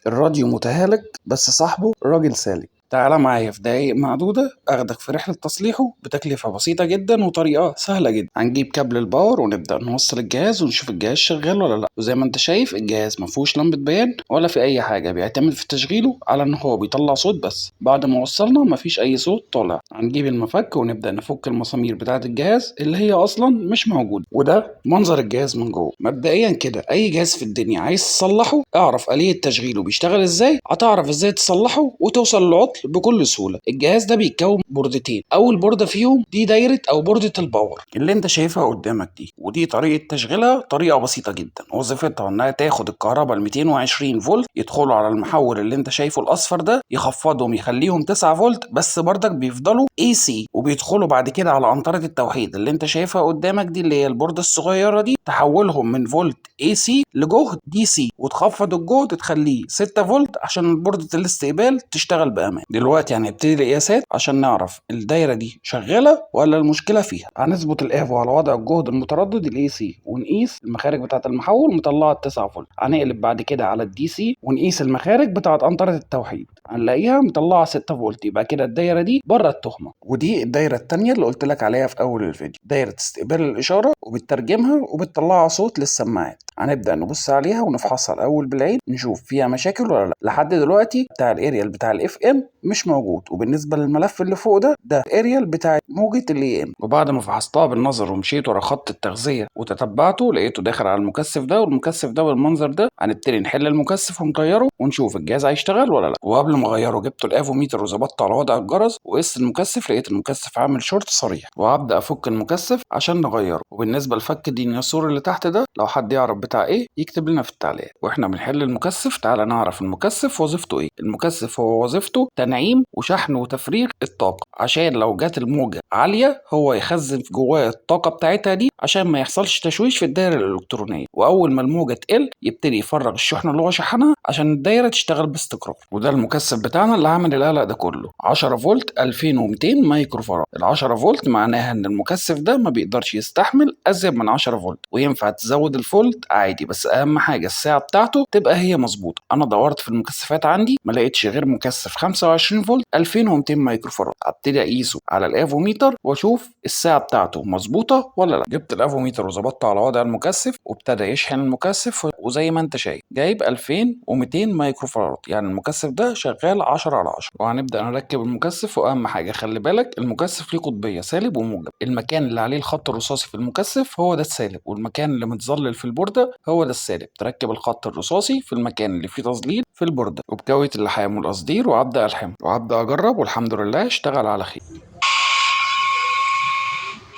الراديو متهالك بس صاحبه راجل سالك. تعالى معايا في دقايق معدودة أخدك في رحلة تصليحه بتكلفة بسيطة جدا وطريقة سهلة جدا. هنجيب كابل ال power ونبدأ نوصل الجهاز ونشوف الجهاز شغال ولا لا. وزي ما انت شايف الجهاز مفهوش لمبة بيان ولا في أي حاجة، بيعتمد في تشغيله على إن هو بيطلع صوت بس. بعد ما وصلنا مفيش أي صوت طالع. هنجيب المفك ونبدأ نفك المسامير بتاعة الجهاز اللي هي أصلا مش موجودة. وده منظر الجهاز من جوه. مبدئيا كده أي جهاز في الدنيا عايز تصلحه اعرف آلية تشغيله بيشتغل ازاي، هتعرف ازاي تصلحه وتوصل للعطل بكل سهولة. الجهاز ده بيتكون بوردتين، أول بوردة فيهم دي دايرة أو بوردة ال power اللي انت شايفها قدامك دي، ودي طريقة تشغيلها طريقة بسيطة جدا. وظيفتها انها تاخد الكهرباء ال 220 فولت يدخلوا على المحول اللي انت شايفه الأصفر ده، يخفضهم يخليهم 9 فولت بس بردك بيفضلوا AC، وبيدخلوا بعد كده على قنطرة التوحيد اللي انت شايفها قدامك دي اللي هي البوردة الصغيرة دي، تحولهم من فولت AC لجهد DC، وتخفض الجهد تخليه 6 فولت عشان بوردة الاستقبال تشتغل بأمان. دلوقتي هنبتدي القياسات عشان نعرف الدايرة دي شغالة ولا المشكلة فيها. هنظبط الافو على وضع الجهد المتردد ال AC ونقيس المخارج بتاعة المحول مطلعة 9 فولت. هنقلب بعد كده على ال DC ونقيس المخارج بتاعة قنطرة التوحيد، هنلاقيها مطلعة 6 فولت، يبقى كده الدايرة دي بره التهمة. ودي الدايرة التانية اللي قلت لك عليها في أول الفيديو، دايرة استقبال الإشارة وبترجمها وبتطلعها صوت للسماعات. هنبدأ نبص عليها ونفحصها الأول بالعين نشوف فيها مشاكل ولا لا. لحد دلوقتي بتاع الاريال بتاع ال FM مش موجود، وبالنسبة للملف اللي فوق ده الاريال بتاع موجة ال AM. وبعد ما فحصتها بالنظر ومشيت ورا خط التغذية وتتبعته لقيته داخل على المكثف ده والمكثف ده بالمنظر ده. هنبتدي نحل المكثف ونغيره ونشوف الجهاز هيشتغل ولا لا. وقبل ما اغيره جبت الافوميتر وظبطته على وضع الجرس وقست المكثف، لقيت المكثف عامل شورت صريح، وهبدا افك المكثف عشان نغيره. وبالنسبة لفك الديناصور اللي تحت ده لو حد يعرف بتاع ايه يكتب لنا في التعليقات. واحنا بنحل المكثف تعالى نعرف المكثف وظيفته ايه. المكثف هو وظيفته تنعيم وشحن وتفريغ الطاقة، عشان لو جت الموجة عالية هو يخزن جواه الطاقة بتاعتها دي عشان ما يحصلش تشويش في الدايرة الإلكترونية، وأول ما الموجة تقل يبتدي يفرغ الشحنة اللي هو شحنها عشان الدايرة تشتغل باستقرار. وده المكثف بتاعنا اللي عامل القلق ده كله، 10 فولت 2200 مايكرو فاراد. ال 10 فولت معناها إن المكثف ده ما بيقدرش يستحمل أزيد من 10 فولت، وينفع تزود الفولت عادي، بس أهم حاجة الساعة بتاعته تبقى هي مظبوطة. أنا دورت في المكثفات عندي ما لقيتش غير مكثف 25 فولت 2200 مايكرو فاراد. هبتدي أقيسه على الافوميتر واشوف الساعة بتاعته مظبوطة ولا لا. جبت الافوميتر وظبطته على وضع المكثف وابتدى يشحن المكثف، وزي ما انت شايف جايب 2200 مايكرو فاراد، يعني المكثف ده شغال 10 على 10. وهنبدأ نركب المكثف، واهم حاجة خلي بالك المكثف ليه قطبية سالب وموجب. المكان اللي عليه الخط الرصاصي في المكثف هو ده السالب، والمكان اللي متظلل في البوردة هو ده السالب. تركب الخط الرصاصي في المكان اللي فيه تظليل في البوردة، وبكاوية اللحام والقصدير، وابدأ الحم وابدأ اجرب، والحمد لله اشتغل على خير.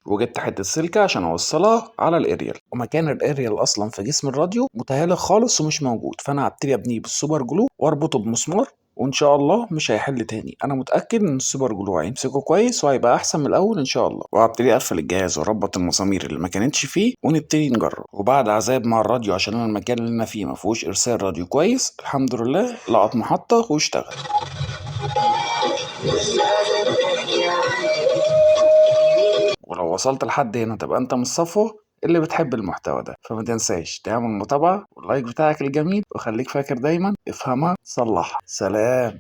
وجبت حتة سلكة عشان اوصلها على الاريال، ومكان الاريال اصلا في جسم الراديو متهالك خالص ومش موجود، فانا هبتدي ابنيه بال super glue واربطه بمسمار، وان شاء الله مش هيحل تاني. انا متاكد ان ال super glue هيمسكه كويس وهيبقى احسن من الاول ان شاء الله. وهبتدي اقفل الجهاز واربط المسامير اللي ما كانتش فيه ونبتدي نجرب. وبعد عذاب مع الراديو عشان انا المكان اللي انا فيه ما فيهوش ارسال راديو كويس، الحمد لله لقط محطة واشتغل. ولو وصلت لحد هنا تبقى انت من الصفوة اللي بتحب المحتوى ده، فما تنساش تعمل متابعة وال like بتاعك الجميل، وخليك فاكر دايما افهمها صلحها. سلام.